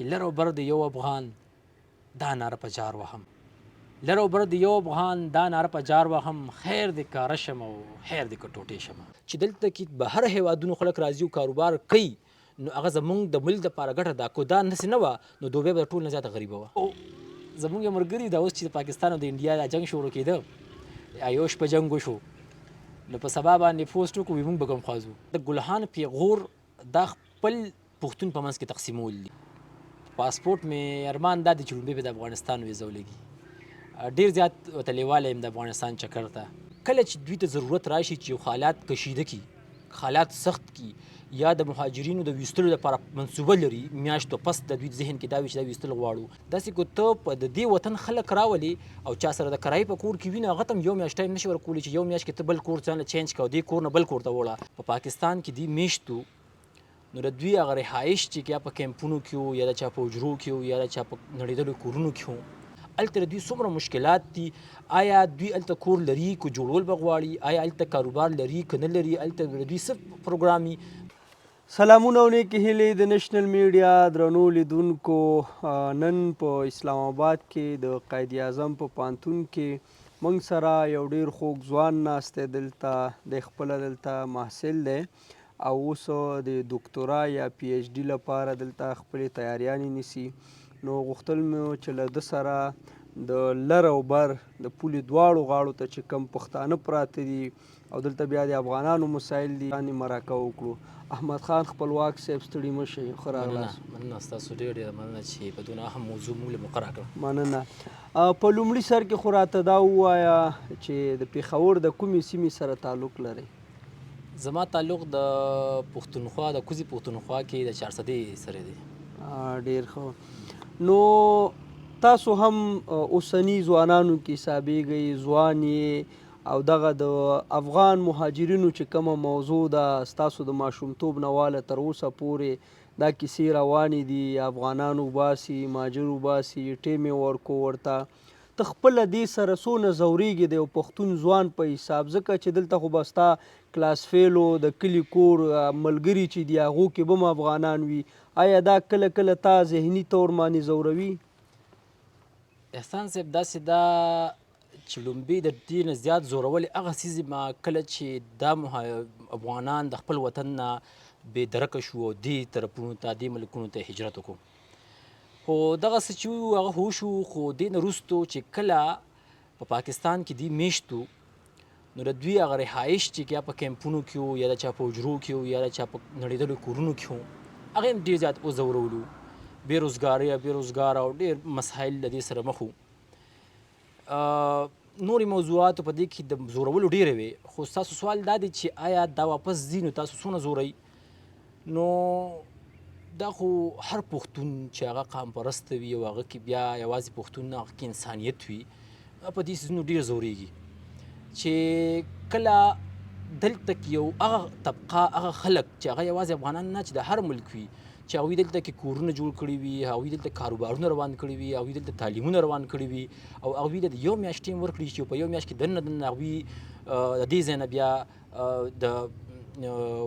چې لر او بر د یو افغان دا ناره په جار وهم، لر او بر د یو افغان دا ناره په جار وهم، خیر دې کاره شم او خیر دې که ټوټې شم. چې دلته کې بهر هیوادونو خلک راځي او کاروبار کوي نو هغه زمونږ د ملک لپاره ګټه ده، که دا داسې نه وه نو دوبۍ به د ټولو نه زیاته غریبه وه. زمونږ یو ملګري دا اوس چې د پاکستان او د انډیا دا جنګ شروع کېده، یو شپه جنګ وشو نو په سبا باندې پوسټ وکړو وي مونږ به کوم خوا ځو. د ګلهان پیغور دا خپل پښتون په منځ کې تقسیمول دي. پاسپورټ مې ارمان دا دی چې لومبی به د افغانستان ویزه ولګي. ډیر زیات ورته لیواله یم د افغانستان چکر ته. کله چې دوی ته ضرورت راشي چې یو حالات کشیده کړي، حالات سخت کړي یا د مهاجرینو د ویستلو لپاره منصوبه لري، میاشتو پس د دوی ذهن کې دا وي چې دا ویستل غواړو. داسې که ته په د دې وطن خلک راولې او چا سره د کرایې په کور کې وي نو هغه ته هم یو میاشت ټایم نشي ورکولی چې یو میاشت کې ته بل کور ځان له چینج کړه او دې کور نه بل کور ته وړه. په پاکستان کې دوی میشت وو نو د دوی هغه رهایش چې یا په کمپونو کې وو یا د چا په حجرو کې وو یا د چا په نړېدلو کورونو کې وو، هلته د دوی څومره مشکلات دي، آیا دوی هلته کور لري که جوړول به غواړي، آیا هلته کاروبار لري که نه لري، هلته د دوی څه پروګرام وي. سلامونه او نیکې هیلې د نېشنل میډیا درنو لیدونکو، نن په اسلام آباد کې د قائد اعظم په پوهنتون کې موږ سره یو ډیر خوږ ځوان ناست دی. دلته دی خپله دلته محصل دی او اوس د دوکتورا یا پي ایچ ډي لپاره دلته خپلې تیاریانې نیسي. نو غوښتل مې چې له ده سره د لر او بر د پولې دواړو غاړو ته چې کوم پښتانه پراته دي او دلته بیا د افغانانو مسایل دي باندې مرکه وکړو. احمد خان خپلواک صاحب، ستړي مه شئ، ښه راغلاست. مننه، مننه ستاسو ډېره ډېره مننه چې په دونه اهم موضوع موږ له موقع راکړه. مننه. په لومړي سر کې خو راته دا ووایه چې د پېښور د کومې سیمې سره تعلق لرئ؟ زما تعلق د پښتونخوا د کوزې پښتونخوا کې د چارسدې سره دی. ډیر ښه. نو تاسو هم اوسني ځوانانو کې حسابېږئ، ځوان یې او دغه د افغان مهاجرینو چې کومه موضوع ده ستاسو د ماشومتوب نه واله تر اوسه پورې دا کیسې روانې دي، افغانان وباسي، مهاجر وباسي، ټیم یې ورکو ورته. ته خپله دې سره څونه ځورېږې د یو پښتون ځوان په حساب، ځکه چې دلته خو به ستا کلاس فیلو، د کلي کور ملګري چې دي هغو کې به هم افغانان وي، ایا دا کله کله تا ذهني طور باندې ځوروي؟ احسان صاحب داسې ده چې لومبی د دې نه زیات ځورولې هغه څیز ما کله چې دا افغانان د خپل وطن نه بې درکه شو او دې طرفونو ته دې ملکونو ته هجرت وکړو. خو دغه څه چې وو هغه خو وشو، خو دې نه وروسته چې کله په پاکستان کې دوی میشت وو نو د دوی هغه رهایش چې یا په کمپونو کې وو یا د چا په حجرو کې وو یا د چا په نړېدلو کورونو کې وو هغه هم ډېر زیات وځورولو. بې روزګاري او بې روزګاره او ډېر مسایل له دې سره مخ وو. نورې موضوعاتو په دې کې د زورولو ډېرې وې، خو ستاسو سوال دا دی چې آیا دا واپس ځي نو تاسو څونه زوروئ؟ نو دا خو هر پښتون چې هغه قام پرست وي او هغه کې بیا یوازې پښتون نه، هغه کې انسانیت وي، په دې څیزونو ډېر زورېږي چې کله دلته کې یو هغه طبقه هغه خلک چې هغه یوازې افغانان نه چې د هر ملک وي چې هغوی دلته کې کورونه جوړ کړي وي، هغوی دلته کاروبارونه روان کړي وي، هغوی دلته تعلیمونه روان کړي وي او هغوی ته یو میاشت ټیم ورکړي چې په یو میاشت کې دننه دننه هغوی د دې ځای نه بیا د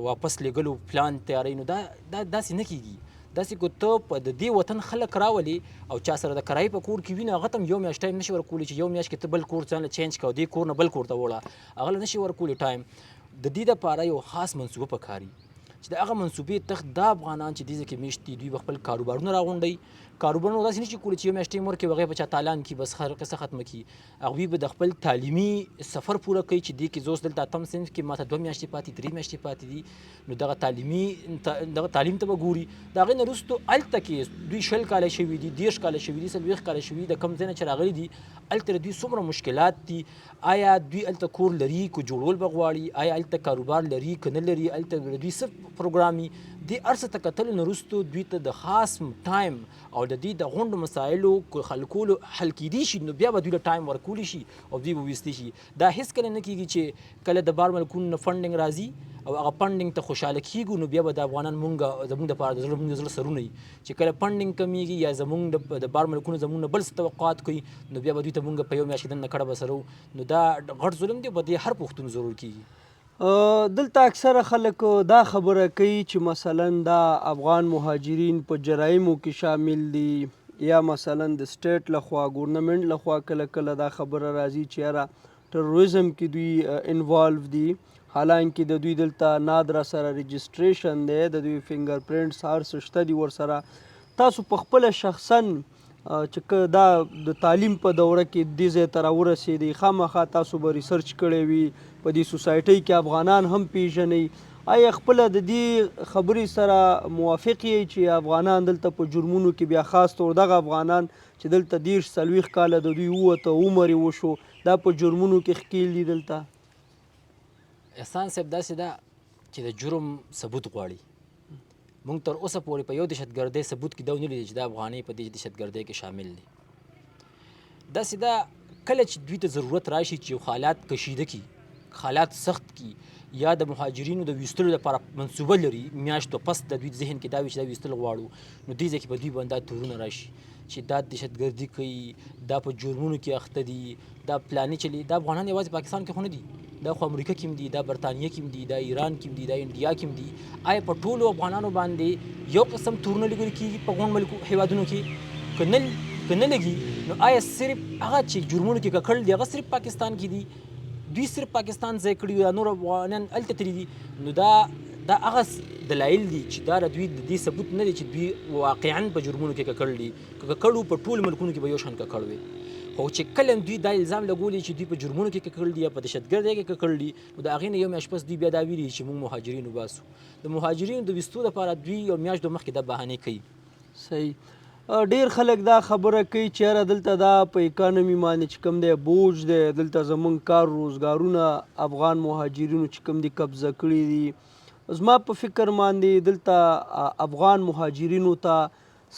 واپس لېږلو پلان تیاروي، نو دا داسې نه کېږي. داسې که ته په د دې وطن خلک راولې او چا سره د کرایې په کور کې وي نو هغه ته هم یو میاشت ټایم نشي ورکولی چې یو میاشت کې ته بل کور ځان له چینج کړه او دې کور نه بل کور ته وړه، هغه له نشي ورکولی ټایم. د دې لپاره یو خاص منصوبه پکار وي چې د هغه منصوبې تخت دا افغانان چې دې ځای کې میشت دي دوی به خپل کاروبارونه راغونډوي. کاروبارونه داسې نشي کولی چې یو میاشت ټایم ورکړي هغه په چا تالان کړي بس هر قصه ختمه کړي. هغوی به د خپل تعلیمي سفر پوره کوي چې دې کې زه اوس دلته اتم صنف کې ماته دوه میاشتې پاتې درې میاشتې پاتې دي نو دغه تعلیمي دغه تعلیم ته به ګوري. د هغې نه وروسته هلته کې دوی 20 کاله شوي دي، 30 کاله شوي دي، 40 کاله شوي دي، د کوم ځای نه چې راغلي دي هلته د دوی څومره مشکلات دي، آیا دوی هلته کور لري که جوړول به غواړي، آیا هلته کاروبار لري که نه لري، هلته د دوی څه پروګرام وي. دې هر څه ته کتلو نه وروسته دوی ته د خاص ټایم او د دې د غونډو مسایلو حل کولو حل کېدی شي نو بیا به دوی له ټایم ورکولی شي او دوی به ویستی شي. دا هېڅکله نه کېږي چې کله د بار ملکونو نه فنډینګ راځي او هغه فنډینګ ته خوشاله کېږو نو بیا به د افغانان مونږ زمونږ دپاره د زړه مونږ د زړه سرونه وي چې کله فنډینګ کمیږي یا زمونږ د بار ملکونو زمونږ نه بل څه توقعات کوي نو بیا به دوی ته مونږ په یو میاشت کې دننه کډه به سره وو. نو دا غټ ظلم دی، په دې هر پښتون ضرور کېږي. دلته اکثره خلک دا خبره کوي چې مثلا دا افغان مهاجرین په جرایمو کې شامل دي، یا مثلا د سټیټ لخوا، ګورنمنت لخوا کله کله دا خبره راځي چې یاره ټروریزم کې دوی انوالو دي، حالانکه د دوی دلته نادرا سره رجسټریشن دی، د دوی فنګر پرنټس هر څه شته دي ورسره. تاسو په خپله شخصا چې که دا د تعلیم په دوره کې دې ځای ته راورسېدئ، خامخا تاسو به ریسرچ کړی وي، په دې سوسایټۍ کې افغانان هم پیژنئ، آیا خپله د دې خبرې سره موافق یئ چې افغانان دلته په جرمونو کې، بیا خاص طور دغه افغانان چې دلته 30 40 کاله د دوی ووته، عمر یې وشو، دا په جرمونو کې ښکېل دي دلته؟ احسان صاحب، داسې ده چې د جرم ثبوت غواړي. مونږ تر اوسه پورې په یو دهشتګردۍ ثبوت کې دا ونه لیدل چې دا افغانۍ په دې دهشتګردۍ کې شامل دي. داسې ده کله چې دوی ته ضرورت راشي چې یو حالات کشیده کړي، حالات سخت کړي، یا د مهاجرینو د ویستلو لپاره منصوبه لري، میاشتو پس د دوی ذهن کې دا وي چې دا ویستل غواړو، نو دې ځای کې په دوی باندې دا تورونه راشي چې دا دهشتګردي کوي، دا په جرمونو کې اخته دي، دا پلاني چلی. دا افغانان یوازې پاکستان کې خو نه دي، دا خو امریکا کې هم دي، دا برتانیه کې هم دي، دا ایران کې هم دي، دا انډیا کې هم دي. آیا په ټولو افغانانو باندې یو قسم تورونه لګول کیږي په غونډ ملکو هیوادونو کې؟ که نه لګي، نو آیا صرف هغه چې جرمونو کې ککړ دي هغه صرف پاکستان کې دي؟ دوی صرف پاکستان ځای کړي، دا نور افغانان هلته تللي دي. نو دا هغه دلایل دي چې دا د دوی د دې ثبوت نه دی چې دوی واقعا په جرمونو کې ککړ دي. که ککړ وو په ټولو ملکونو کې به یو شان ککړ وي. خو چې کله هم دوی دا الزام لګولی چې دوی په جرمونو کې ککړ دي یا په دهشتګردۍ کې ککړ دي، نو د هغې نه یو میاشت پس دوی بیا دا ویلي چې موږ مهاجرین وباسو. د مهاجرینو د ویستو لپاره دوی یو میاشت دوه مخکې دا بهانې کوي. صحیح. ډیر خلک دا خبره کوي چې یاره دلته دا په اکانومي باندې چې کوم دی بوج دی، دلته زمونږ کار روزګارونه افغان مهاجرینو چې کوم دي قبضه کړي دي. زما په فکر باندې دلته افغان مهاجرینو ته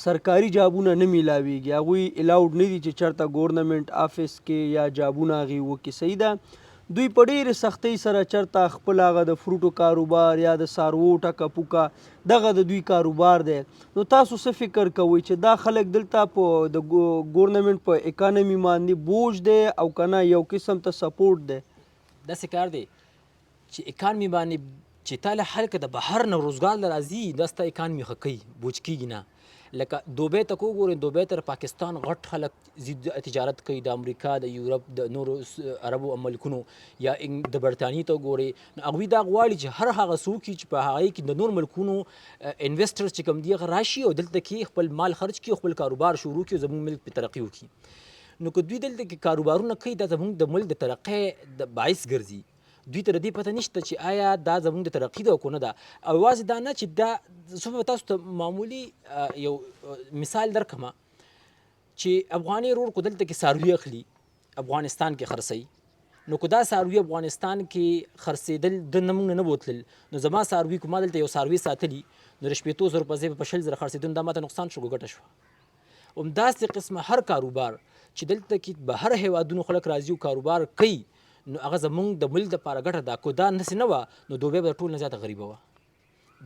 سرکاري جابونه نه میلاویږي، هغوی الاوډ نه دي چې چرته ګورنمنټ آفس کې یا جابونه هغوی وکړي. صحیح ده، دوی په ډېرې سختۍ سره چرته خپل هغه د فروټو کاروبار یا د څاروو ټکه پوکه دغه د دوی کاروبار دی. نو تاسو څه فکر کوئ چې دا خلک دلته په د ګورنمنټ په اکانومي باندې بوج دی او که نه یو قسم ته سپورټ دی؟ داسې کار دی چې اکانومي باندې چې تا له خلک د بهر نه روزګار له راځي، دا ستا اکانومي ښه کوي، بوج کېږي نه. لکه دوبۍ ته که وګورئ، دوبۍ ته پاکستان غټ خلک ځي تجارت کوي، د امریکا، د یورپ، د نورو عربو ملکونو یا د برتانیې ته وګورئ، نو هغوی دا غواړي چې هر هغه څوک چې په هغې کې د نور ملکونو انویسټرز چې کوم دي هغه راشي او دلته کې خپل مال خرج کړي او خپل کاروبار شروع کړي او زموږ ملک په ترقي وکړي. نو که دوی دلته کې کاروبارونه کوي، دا زموږ د ملک د ترقۍ د باعث ګرځي. دوی ته د دې پته نشته چې آیا دا زموږ د ترقي ده او که نه ده. او یوازې دا نه چې دا زه به تاسو ته معمولي یو مثال درکړم چې افغاني ورور کو دلته کې څاروي اخلي، افغانستان کې خرڅوي، نو که دا څاروي افغانستان کې خرڅېدل د نه موږ نه بوتلل، نو زما څاروي که ما دلته یو څاروي ساتلي، نو د 60 زرو په ځای به په 20 زره خرڅېدو، نو دا ماته نقصان شو که ګټه شوه؟ همداسې قسمه هر کاروبار چې دلته کې بهر هیوادونو خلک راځي او کاروبار کوي، نو هغه زمونږ د ملک دپاره ګټه ده. که دا داسې نه وه نو دوبۍ به د ټول نه زیاته غریبه وه.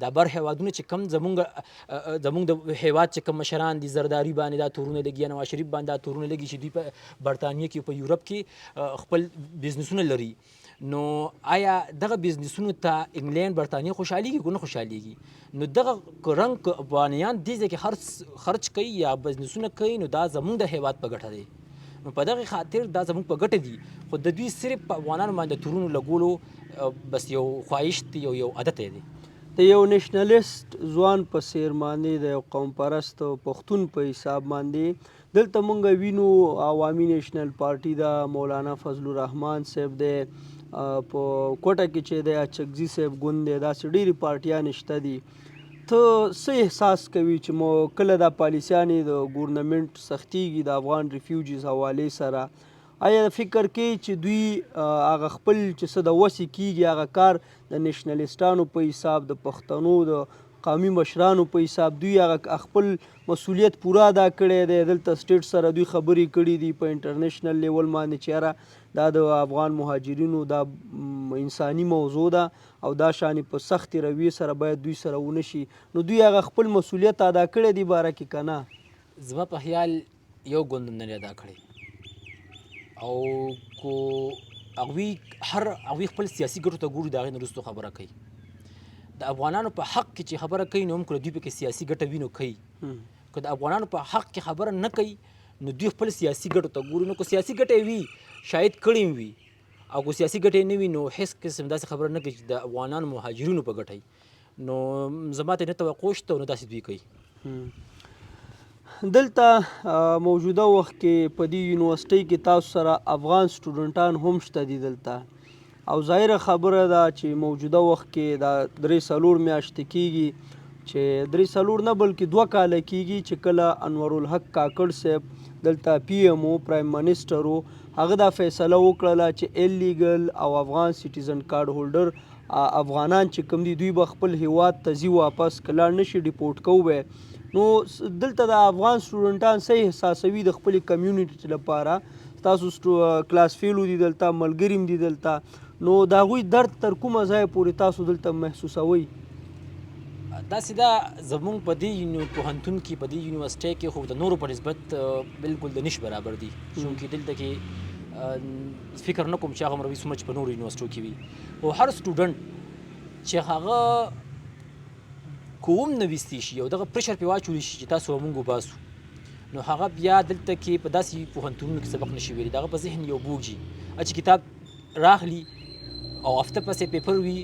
دا بر هیوادونه چې کم زمونږ د هیواد چې کم مشران دي، زرداري باندې دا تورونه لګي یا نواز شریف باندې دا تورونه لګي چې دوی په برتانیه کې په یورپ کې خپل بزنسونه لري، نو آیا دغه بزنسونو ته انګلند برتانیه خوشحالیږي که نه خوشحالیږي؟ نو دغه رنګ که افغانیان دې ځای کې خرچ کوي یا بزنسونه کوي، نو دا زمونږ د هیواد په ګټه دی. نو په دغه خاطر دا زموږ په ګټه دي. خو د دوی صرف په افغانانو باندې تورونو لګولو بس یو خواهش دی او یو عادت دی. د یو نشنلیست ځوان په څیر باندې، د یو قوم پرست پښتون په حساب باندې دلته مونږ وینو عوامي نشنل پارټي ده، مولانا فضل الرحمن صاحب دی، په کوټه کې چې دی اچکزي صاحب ګوند دی، داسې ډېرې پارټیانې شته دي. ته څه احساس کوي چې مو کله دا پالیسیانې د ګورنمنټ سختیږي د افغان ریفیوجیز حوالې سره، آیا فکر کوي چې دوی هغه خپل چې څه د وسې کیږي هغه کار د نشنلیسټانو په حساب، د پښتنو د قومي مشرانو په حساب دوی هغه خپل مسولیت پوره ادا کړی دی؟ دلته سټیټ سره دوی خبرې کړې دي په انټرنیشنل لیول باندې چې یاره دا د افغان مهاجرینو دا انساني موضوع ده او دا شانې په سختې رویې سره باید دوی سره ونه شي، نو دوی هغه خپل مسولیت ادا کړی دی باره کې که نه؟ زما په خیال یو ګوند هم نه دی ادا کړی، او کو هغوی هر هغوی خپل سیاسي ګټو ته ګوري، د هغې نه وروسته خبره کوي. د افغانانو په حق کې چې خبره کوي نو هم که دوی پکې سیاسي ګټه وي نو کوي، که د افغانانو په حق کې خبره نه کوي نو دوی خپل سیاسي ګټو ته ګوري. نو که سیاسي ګټه وي شاید کړې وي، او که سیاسي ګټه نه وي نو هیڅ قسم داسې خبره نه کوي چې د افغانانو مهاجرینو په ګټه وي. نو زما ته نه توقع شته او نه داسې دوی کوي. دلته موجوده وخت کې په دې یونیورسټۍ کې تاسو سره افغان سټوډنټان هم شته دي دلته، او ظاهره خبره ده چې موجوده وخت کې دا 3-4 میاشتې کیږي، چې 3-4 نه بلکې 2 کاله کیږي چې کله انورالحق کاکړ صاحب دلته پی ایم او پرایم منسټر و، هغه دا فیصله وکړله چې ایلیګل او افغان سټیزن کارډ هولډر افغانان چې کوم دي دوی به خپل هیواد ته ځي واپس، که لاړ نه شي ډیپورټ کوو به. نو دلته د افغان سټوډنټان څه احساسوي د خپلې کمیونټي لپاره؟ تاسو کلاس فیلو دي دلته، ملګري هم دي دلته، نو د هغوی درد تر کومه ځایه پورې تاسو دلته محسوسوئ؟ داسې ده زمونږ په دې پوهنتون کې، په دې یونیورسټۍ کې خو د نورو په نسبت بالکل د نش برابر دي، چونکې دلته کې فکر نه کوم چې هغه وي څومره چې په نورو یونیورسټو کې وي. خو هر سټوډنټ چې هغه کوم نه ویستی شي او دغه پریشر پې واچول شي چې تاسو به مونږ وباسو، نو هغه بیا دلته کې په داسې پوهنتونونو کې سبق نشي ویلی. د هغه په ذهن یو بوج وي چې کتاب راغلی او هفته پسې پیپر وي،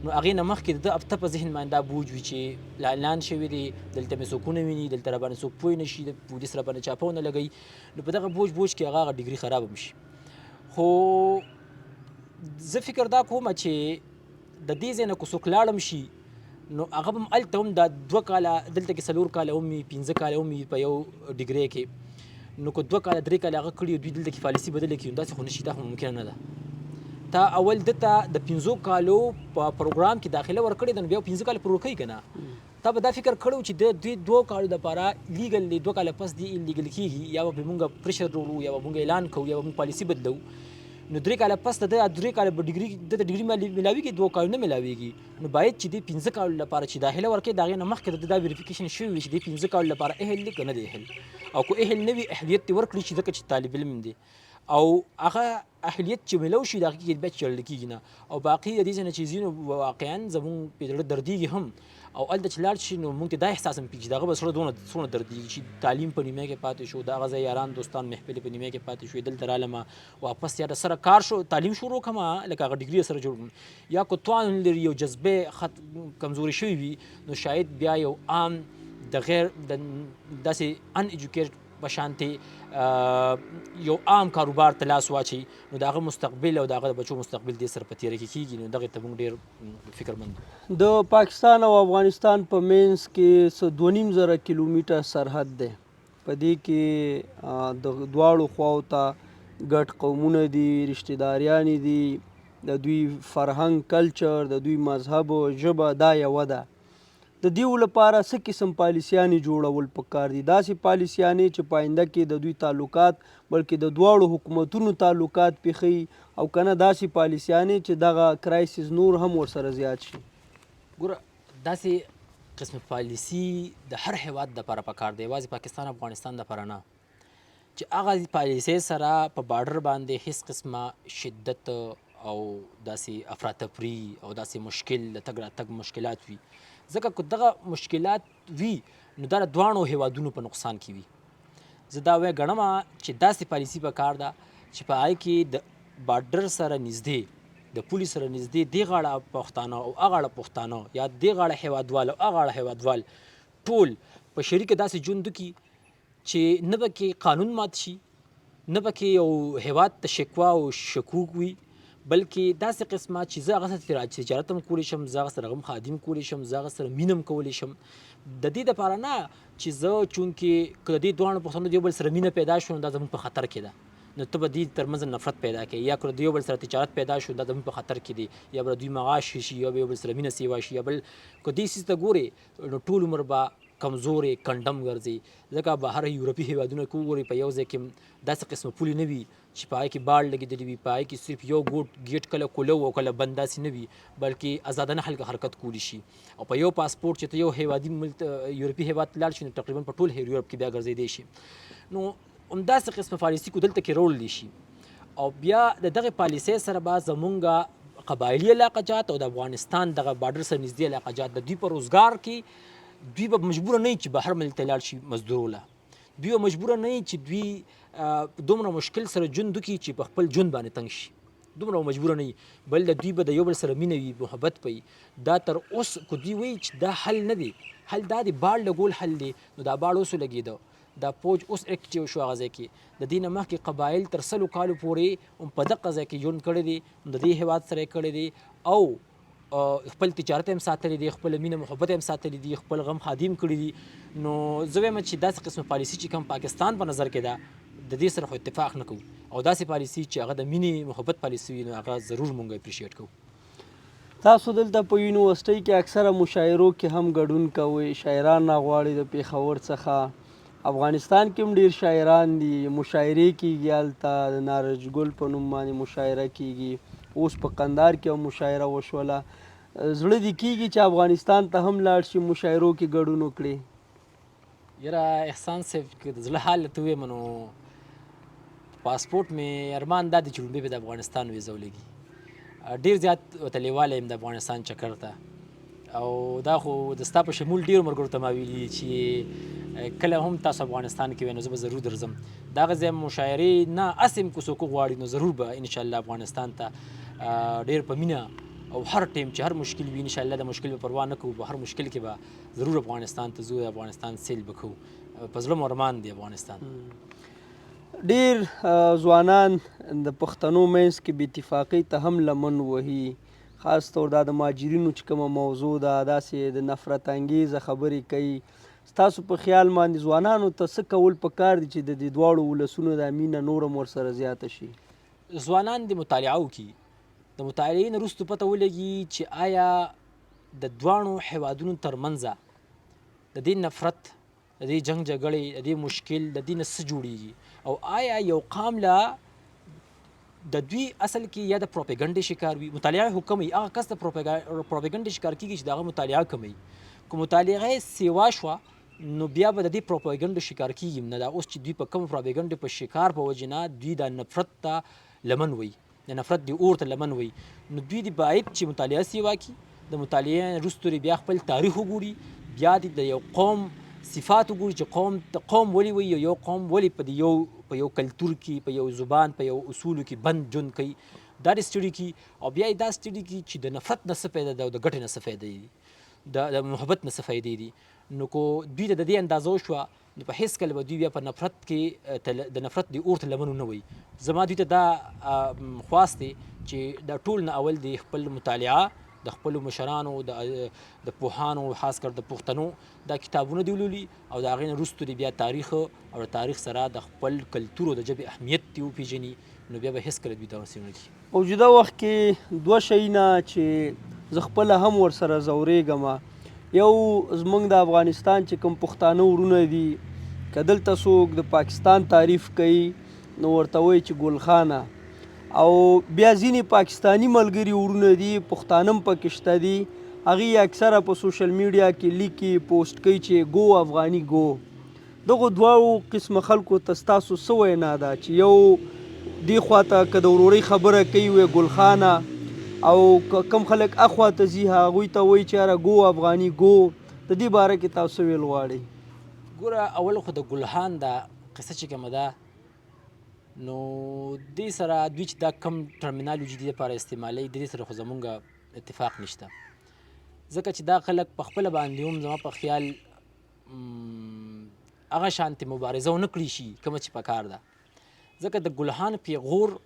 نو هغې نه مخکې د ده هفته په ذهن باندې دا بوج وي چې لا اعلان شوی دی، دلته مې څوک ونه ویني، دلته راباندې څوک پوه نه شي، د پولیس راباندې چاپه ونه لګوي، نو په دغه بوج بوج کې هغه هغه ډیګري خراب هم شي. خو زه فکر دا کوم چې د دې ځای نه که څوک لاړم شي نو هغه به هم هلته هم دا 2 کاله دلته کې 4 کاله هم وي، 5 کاله هم وي په یو ډیګري کې، نو که 2 کاله 3 کاله هغه کړي دوی دلته کې پالیسي بدله کړي، نو داسې خو نه شي، دا خو ممکنه نه ده. تا اول ده ته د 5 کالو په پروګرام کې داخله ورکړې ده، نو بیا 5 کاله پوره کوي که نه؟ تا به دا فکر کړی چې د دوی 2 کالو دپاره لیګل دی، 2 کاله پس دی لیګل کېږي، یا به پرې مونږ پریشر راوړو، یا به مونږ اعلان کوو، یا به مونږ پالیسي بدلو، نو 3 کاله پس د ده 3 کاله به ډیګري ده ته ډیګري ملاویږي، 2 کالو نه ملاویږي. نو باید چې دې 5 کالو لپاره چې داخله ورکړي د هغې نه مخکې د ده دا ویریفیکیشن شوی وي چې دې 5 کالو لپاره اهل دی که نه دی اهل، او که اهل نه وي اهلیت دې ورکړي چې ځکه چې طالب علم دی، او هغه اهلیت چې ملو شي د هغې کې بیا چړل کېږي نه. او باقي د دې ځای نه چې ځینو واقعا زمونږ په زړه دردېږي هم، او هلته چې لاړ شي نو مونږ ته دا احساس هم کېږي چې د هغه به زړه دونه څومره دردېږي چې تعلیم په نیمه کې پاتې شو، د هغه ځای یاران دوستان محفل په نیمه کې پاتې شو، دلته رالمه واپس یا د سره کار شو تعلیم شروع کړم لکه هغه ډیګري سره جوړ کړم، یا که توان لري یو جذبه خط کمزوري شوي وي نو شاید بیا یو عام د غیر د داسې ان ایجوکیټډ په شانتې یو عام کاروبار ته لاس واچوي، نو د هغه مستقبل او د هغه د بچو مستقبل دې سره په تیره کې کېږي. نو دغې ته موږ ډېر فکرمند یو. د پاکستان او افغانستان په منځ کې څه 2,500 کیلومتره سرحد دی، په دې کې د دواړو خواو ته ګډ قومونه دي، رشتهداریانې دي، د دوی فرهنګ کلچر، د دوی مذهب ژبه دا یوه ده. د دیو لپاره څه قسم پالیسیانې جوړول پکار دي؟ داسې پالیسیانې چې په آینده کې د دوی تعلقات بلکې د دواړو حکومتونو تعلقات پې ښيي، او که نه داسې پالیسیانې چې دغه کرایسس نور هم ورسره زیات شي. ګوره داسې قسم پالیسي د هر هیواد دپاره پکار دی، یوازې پاکستان افغانستان دپاره نه، چې هغه پالیسۍ سره په بارډر باندې هیڅ قسمه شدت او داسې افراتفري او داسې مشکل د تګ راتګ مشکلات وي، ځکه که دغه مشکلات وي نو دا د دواړو هیوادونو په نقصان کې وي. زه دا وایي ګڼم چې داسې پالیسي په کار ده چې په هغې کې د بارډر سره نږدې، د پولې سره نږدې دې غاړه پښتانه او هغه غاړه پښتانه یا دې غاړه هیوادوال او هغه غاړه هیوادوال ټول په شریکه داسې ژوند وکړي چې نه پکې قانون مات شي، نه پکې یو هیواد ته شکوه او شکوک وي، بلکې داسې قسمه چې زه هغه سره تجارت هم کولی شم، زه هغه سره هم خادم کولی شم، زه هغه سره مینه هم کولی شم. د دې دپاره نه چې زه چونکې که د دې دواړو پښتنو د یو بل سره مینه پیدا شو نو دا زموږ په خطر کې ده، نو ته به دې ترمنځ نفرت پیدا کړې، یا که د یو بل سره تجارت پیدا شو دا زموږ په خطر کې دی، یا به دوی معاش شي، یا به یو بل سره مینه سیوا شي، یا بل که دې څیز ته ګورې نو ټول عمر به کمزورې کنډم ګرځي. ځکه بهر یورپي هیوادونه کې وګورئ په یو ځای کې داسې قسمه پولې نه وي چې په هغې کې باړ لګېدلې وي، په هغې کې صرف یو ګوټ ګیټ کله کوله او کله بند داسې نه وي، بلکې ازادانه خلک حرکت کولی شي. او په یو پاسپورټ چې ته یو هیوادي ملک یورپي هیواد ته لاړ شي نو تقریبا په ټول یورپ کې بیا ګرځېدی شي. نو همداسې قسمه پالیسي کو دلته کې راوړلی شي او بیا د دغه پالیسۍ سره به زمونږ قبایلی علاقه جات او د افغانستان دغه بارډر سره نږدې علاقه جات د دوی په روزګار کې دوی به مجبور نه چې بهر ملک ته لاړ شي مزدورو له، دوی به مجبور نه چې دوی دومره مشکل سره ژوند وکړي چې په خپل ژوند باندې تنګ شي، دومره مجبور نه وي، بل د دوی به د یو بل سره مینه وي، محبت به وي. دا تر اوس که دوی وایي چې دا حل نه دی، حل دا دی باړ لګول حل دی، نو دا باړ اوس ولګېده، دا پوج اوس اکټیو شو هغه ځای کې. د دې نه مخکې قبایل تر 100 کالو پورې هم په دقه ځای کې ژوند کړی دی، هم د دې هېواد سره یې کړی دی او خپل تجارت هم ساتلی دی، خپل مینه محبت هم ساتلی دی، خپل غم ښادي هم کړي دي. نو زه وایم چې داسې قسمه پالیسي چې کوم پاکستان په نظر کې ده د دې سره خو اتفاق نه کوو، او داسې پالیسي چې هغه د مینې محبت پالیسي وي نو هغه ضرور مونږ اپریشیټ کوو. تاسو دلته په یونیورسټۍ کې اکثره مشاعرو کې هم ګډون کوئ، شاعران راغواړي د پېښور څخه، افغانستان کې هم ډیر شاعران دي، مشاعرې کیږي هلته، د نارنج ګل په نوم باندې مشاعره کیږي، اوس په قندهار کې هم مشاعره وشوله. زړه دې کیږي چې افغانستان ته هم لاړ شي مشاعرو کې ګډون وکړي؟ یاره احسان صاحب که د زړه حال ته ووایم نو پاسپورټ مې ارمان دا دی چې لومړی به د افغانستان ویزه ولګي، ډیر زیات ورته لیواله یم د افغانستان چکر ته. او دا خو د ستا په شمول ډیرو ملګرو ته ما ویلي چې کله هم تاسو افغانستان کې وئ نو زه به ضرور درځم. د هغه ځای مشاعرې نه هسې هم که څوک وغواړي نو ضرور به انشاءالله افغانستان ته ډیر په مینه او هر ټایم چې هر مشکل وي انشاءالله د مشکل به پروا نه کوو، په هر مشکل کې به ضرور افغانستان ته ځو، افغانستان سیل به کوو، په زړه مو ارمان دی افغانستان. ډیر ځوانان د پښتنو منځ کې بې اتفاقۍ ته هم لمن وهي، خاص طور دا د مهاجرینو چې کومه موضوع ده داسې د نفرت انګیزه خبرې کوي. ستاسو په خیال باندې ځوانانو ته څه کول پکار دي چې د دې دواړو ولسونو دا مینه نور هم ورسره زیاته شي؟ ځوانان دې مطالعه وکړي، د مطالعې نه وروسته پته ولګي چې آیا د دواړو هیوادونو ترمنځ د دې نفرت، د دې جنگ جګړې، د دې مشکل، د دې نه څه جوړیږي، او آیا یو قام له د دوی اصل کې یا د پروپاګنډې شکار وي، مطالعه خو کمه وي، هغه کس د پروپاګنډې شکار کیږي چې د هغه مطالعه کمه وي. که مطالعه یې سیوا شوه نو بیا به د دې پروپاګنډو شکار کیږي نه. دا اوس چې دوی په کوم پروپاګنډو په شکار په وجې نه دوی دا نفرت ته لمن وي، د نفرت دی اور ته لمن وي، نو دوی دې باید چې مطالعه سیوا کړي، د مطالعې وروسته دې بیا خپل تاریخ وګوري، بیا دې د یو قوم صفات وګوري چې قوم ته قوم ولې وایي، یو قوم ولې په یو په یو کلتور کې، په یو زبان، په یو اصولو کې بند ژوند کوي، دا دې سټډي کړي، او بیا یې دا سټډي کړي چې د نفرت نه څه فایده ده او د ګټې نه څه فایده دي، د محبت نه څه فایدې دي. نو که دوی ته د دې اندازه وشوه نو په هیڅ کله به دوی بیا په نفرت کې د نفرت د اور ته لمن ونه وهي. زما دوی ته دا خواست دی چې دا ټول نه اول دی خپل مطالعه د خپلو مشرانو، د پوهانو، خاص کر د پښتنو دا کتابونه دی ولولي، او د هغې نه وروسته دی بیا تاریخ او د تاریخ سره د خپل کلتور او د ژبې اهمیت دی وپېژني، نو بیا به هیڅکله دوی دغسې ونه کړي. موجوده وخت کې دوه شیونه چې زه خپله هم ورسره ځورېږم، یو زمونږ د افغانستان چې کوم پښتانه ورونه دي که دلته څوک د پاکستان تعریف کوي نو ورته وایي چې ګلخانه، او بیا ځینې پاکستاني ملګري ورونه دي پښتانه هم پکې شته دي، هغوی اکثره په سوشل میډیا کې لیکي پوسټ کوي چې ګو افغاني ګو. دغو دواړو قسمه خلکو ته ستاسو څه وینا ده چې یو دې خواته که د ورورۍ خبره کوي وایي ګلخانه، او که کوم خلک اخوا ته ځي هغوی ته وایي چې یاره ګو افغاني ګو، د دې باره کې تاسو څه ویل غواړئ؟ ګوره اول خو د ګلخان دا قصه چې کومه ده نو دې سره دوی چې دا کم ټرمینالوجي دې لپاره استعمالوي د دې سره خو زمونږ اتفاق نشته، ځکه چې دا خلک په خپله باندې هم زما په خیال هغه شانتې مبارزه ونه کړی شي کومه چې پکار ده، ځکه د ګلهان پیغور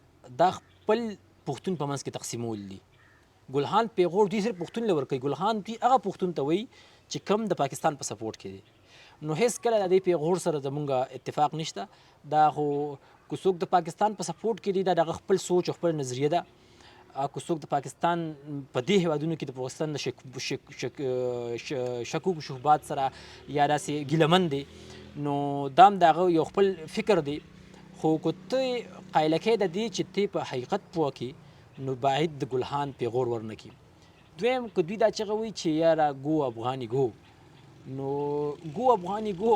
دا خپل پښتون په منځ کې تقسیمول دي. ګلهان پیغور دوی صرف پښتون له ورکوي، ګلهان دوی هغه پښتون ته وایي چې کم د پاکستان په سپورټ کې دی. نو هیڅ کله د دې پیغور سره زمونږ اتفاق نشته. دا خو که څوک د پاکستان په سپورټ کې دی دا د هغه خپل سوچ او خپل نظریه ده، که څوک د پاکستان په دې هیوادونو کې د پاکستان د شکوک شبهات سره یا داسې ګیله من دی نو دا هم د هغه یو خپل فکر دی. خو که ته قایله کې د دې چې ته په حقیقت پوه کې نو باید د ګلهان پیغور ورنه کړي. دویم که دوی دا چغه وایي چې یاره ګو افغاني ګو، نو ګو افغاني ګو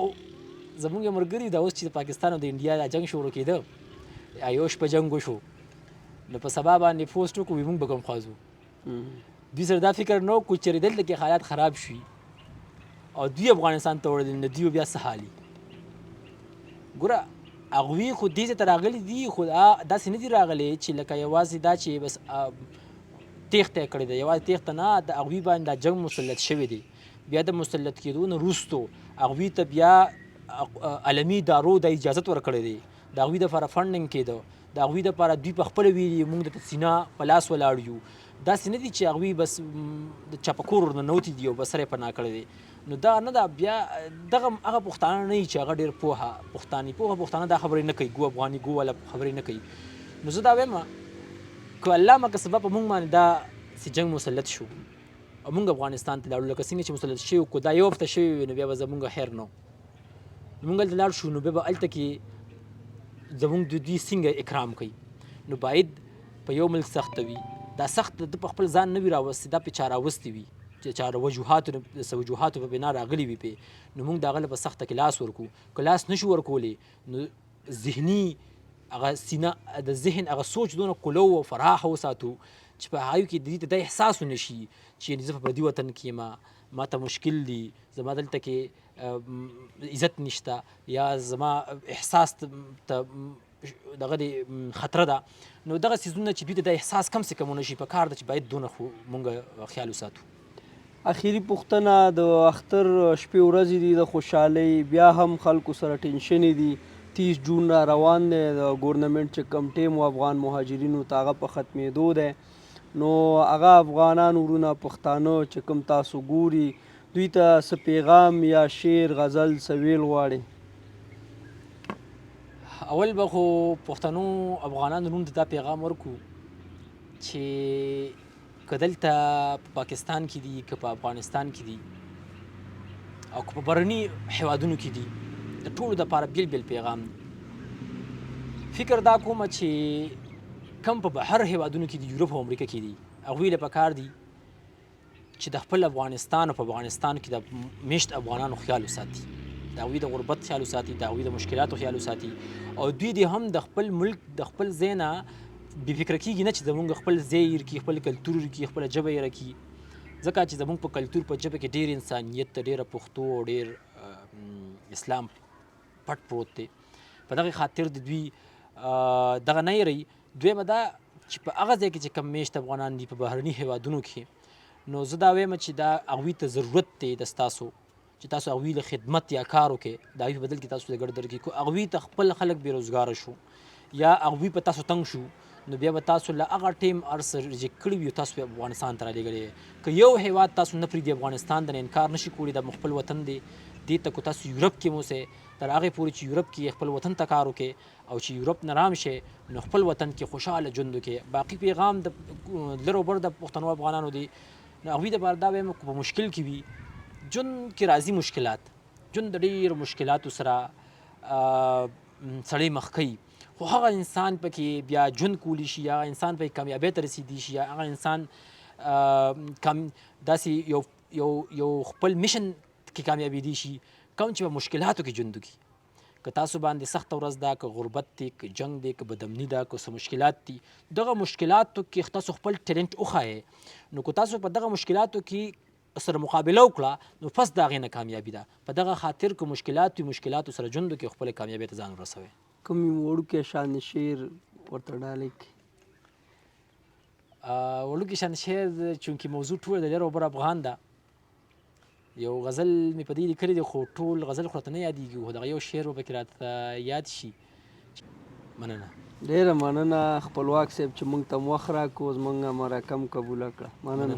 زمونږ یو ملګري دا اوس چې د پاکستان او د انډیا دا جنګ شروع کېده، یو شپه جنګ وشو، نو په سبا باندې پوسټ وکړو، موږ به کوم خوا ځو؟ دوی سره دا فکر نه کو چې دلته کې حالات خراب شي او دوی افغانستان ته وړل، نو دوی بیا څه حالي؟ ګوره هغوی خو دې ځای ته راغلي دي، خو داسې نه دي راغلي چې لکه یوازې دا چې بس تېښته یې کړې ده، یوازې تېښته نه، د هغوی باندې دا جنګ مسلط شوی دی. بیا د مسلط کېدو نه وروسته هغوی ته بیا عالمي ادارو دا اجازت ورکړی دی، د هغوی دپاره فنډینګ کېده، د هغوی دپاره دوی په خپله ویلي موږ د سینا په لاس ولاړ یو. داسې نه دي چې هغوی بس د چا په کور ورننوتي دي او بس سر یې پناه کړی دی. نو دا نه ده، بیا دغه هغه پښتانه نه چې هغه ډېر پوهه پښتانه، پوهه پښتانه دا خبرې نه کوي، ګو افغاني ګو والا خبرې نه کوي. نو زه دا وایم که الله مکه سبا په موږ باندې دا چې جنګ مسلط شو او موږ افغانستان ته لاړو، لکه څنګه چې مسلط شوي، که دا یو هفته شوی وي نو بیا به زموږ خیر نه، موږ هلته لاړ شو نو بیا به هلته کې زموږ د دوی څنګه اکرام کوي. نو باید په یو ملک سخته وي، دا سخت د په خپل ځان نه وي راوستي، دا په چا راوستي وي چې چا وجوهاتو د وجوهاتو په بنا راغلي وي پې، نو موږ د هغه له په سخته کې لاس ورکو. که لاس نشو ورکولی نو ذهني هغه سینه د ذهن هغه سوچ دونه کلو او فراخ وساتو چې په هغه کې د دې ته دا احساس ونه شي چې زه په پردي وطن کې یم، ما ته مشکل دي، زما دلته کې عزت نشته، یا زما احساس ته دغه دی خطر ده. نو دغه څیزونه چې دوی ته دا احساس کم سه کم ونه شي، په کار ده چې باید دونه خو مونږ خیال وساتو. اخیری پوښتنه، د اختر شپې ورځې دي د خوشحالۍ، بیا هم خلکو سره ټینشنې دي، 30 جون را روان دی، د ګورنمنټ چې کوم ټیم و افغان مهاجرینو ته هغه په ختمېدو دی، نو هغه افغانان ورونه پښتانه چې کوم تاسو ګوري دوی ته څه پیغام یا شعر غزل څه ویل غواړي؟ اول به خو پښتنو افغانانو وروڼو ته دا پیغام ورکو چې که دلته په پاکستان کې دي، که په افغانستان کې دي، او که په بهرني هیوادونو کې دي، د ټولو دپاره بېل بېل پیغام دی. فکر دا کوم چې کم په بهر هیوادونو کې دي، یورپ او امریکا کې دي، هغوی له پکار دي چې د خپل افغانستان او په افغانستان کې د میشت افغانانو خیال وساتي، د هغوی د غربت خیال وساتي، د هغوی د مشکلاتو خیال وساتي، او دوی دې هم د خپل ملک د خپل ځای نه بې فکره کېږي نه چې زمونږ خپل ځای هېر کړي، خپل کلتور هېر کړي، خپله ژبه هېره کړي. ځکه چې زمونږ په کلتور په ژبه کې ډېر انسانیت، ډېره پښتو او ډېر اسلام پټ پروت دی. په دغه خاطر د دوی دغه نه هېروي. دویمه دا چې په هغه ځای کې چې کم میشت افغانان دي په بهرني هیوادونو کې، نو زه دا وایم چې دا هغوی ته ضرورت دی د ستاسو چې تاسو هغوی له خدمت یا کار وکړئ، د هغوی په بدل کې تاسو ته ګټه درکړي. که هغوی ته خپل خلک بېروزګاره شو یا هغوی په تاسو تنګ شو، نو بیا به تاسو له هغه ټیم هر څه ریجیکټ کړي وي او تاسو به افغانستان ته رالیږلی. که یو هیواد تاسو نه پرېږدي افغانستان ته انکار نشي کولی، دا مو خپل وطن دی، دې ته که تاسو یورپ کې هم اوسئ، تر هغې پورې چې یورپ کې خپل وطن ته کار وکړئ او چې یورپ نه رام شئ نو خپل وطن کې خوشحاله ژوند وکړئ. باقي پیغام د لر او بر د پښتنو افغانانو دی، نو هغوی دپاره دا وایم که په مشکل کې وي، ژوند کې راځي مشکلات، ژوند د ډېرو مشکلاتو سره سړی مخ کوي، خو هغه انسان پکې بیا ژوند کولی شي، هغه انسان پکې کامیابۍ ته رسېدی شي، هغه انسان داسې یو یو یو خپل mission کې کامیابېدی شي کوم چې په مشکلاتو کې ژوند وکړي. که تاسو باندې سخته ورځ ده، که غربت دی، که جنګ دی، که بدامني ده، که څه مشکلات دي، دغه مشکلاتو کې تاسو خپل ټیلنټ وښایئ، نو که تاسو په دغه مشکلاتو کې سره مقابله وکړه نو پس د هغې نه کامیابي ده. په دغه خاطر که مشکلات وي، مشکلاتو سره ژوند وکړئ، خپلې کامیابۍ ته ځان ورسوئ. کوم یو وړوکی شان شعر ورته ډالۍ کړئ؟ وړوکی شان شعر چونکې موضوع ټوله د لر او بر افغان ده، یو غزل مې په دې لیکلی دی، خو ټول غزل خو راته نه یادېږي، خو دغه یو شعر به پکې راته یاد شي. مننه. ډېره مننه خپلواک صاحب چې موږ ته مو وخت راکړو، زموږ مرکه مو قبوله کړه. مننه.